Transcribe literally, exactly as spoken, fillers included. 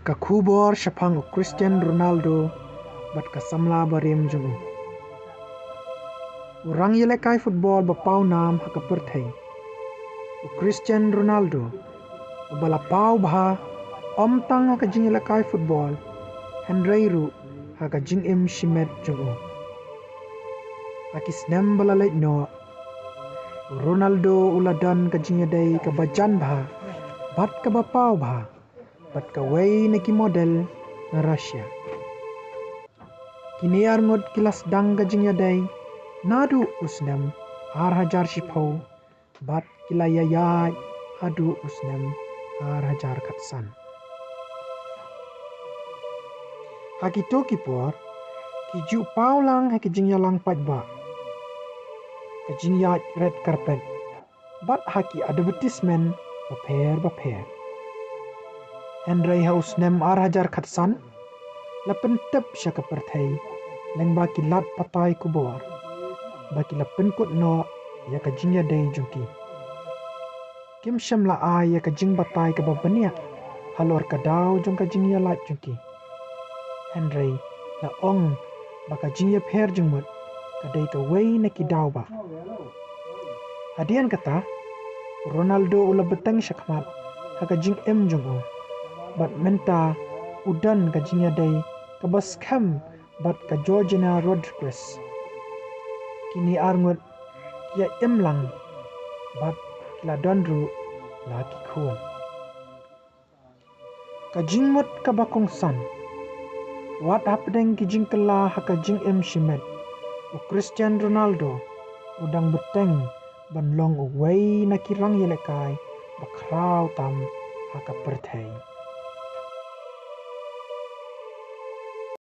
Ka khubor shaphang u Cristiano Ronaldo bad ka samla barim jong u. U rangïalehkai football ba paw nam ha ka pyrthei, u Cristiano Ronaldo, uba la paw bha ym tang ha ka jingïalehkai football, hynrei ruh ha ka jingim shimet jong u. Ha ki snem ba la leit noh, u Ronaldo u la don ka jingïadei kaba jan bha bad kaba paw bha bad kawei na ki model na Russia. Kine arngut ki la sdang ka jingïadei naduh u snem ar hajar shiphew bad ki la ïaid haduh u snem ar hajar khatsan. Ha kito ki por ki ju paw lang ha ki jingïalang paidbah, ka jingïaid red carpet bad ha ki advertisement bapher bapher. Hynrei ha u snem ar hajar khatsan la pyntip sha ka pyrthei lyngba ki lad pathai khubor ba ki la pynkut noh ïa ka jingïadei jong ki. Kim shym la ai ïa ka jingbatai kaba bniah halor ka daw jong ka jingïalait jong ki. Hynrei la ong ba ka jingïapher jingmut ka dei kawei na ki daw ba. Hadien kata, u Ronaldo u la bteng shakhmat ha ka jingim jong u bad mynta u don ka jingïadei kaba skhem bad ka Georgina Rodriguez. Kine arngut ki ïa im lang bad ki la don ruh la ki khun. Ka jingmut kaba kongsan. Wat hapdeng ki jingkylla ha ka jingim shimet, u Cristiano Ronaldo u dang bteng ban long uwei na ki rangïalehkai ba khraw tam ha ka pyrthei.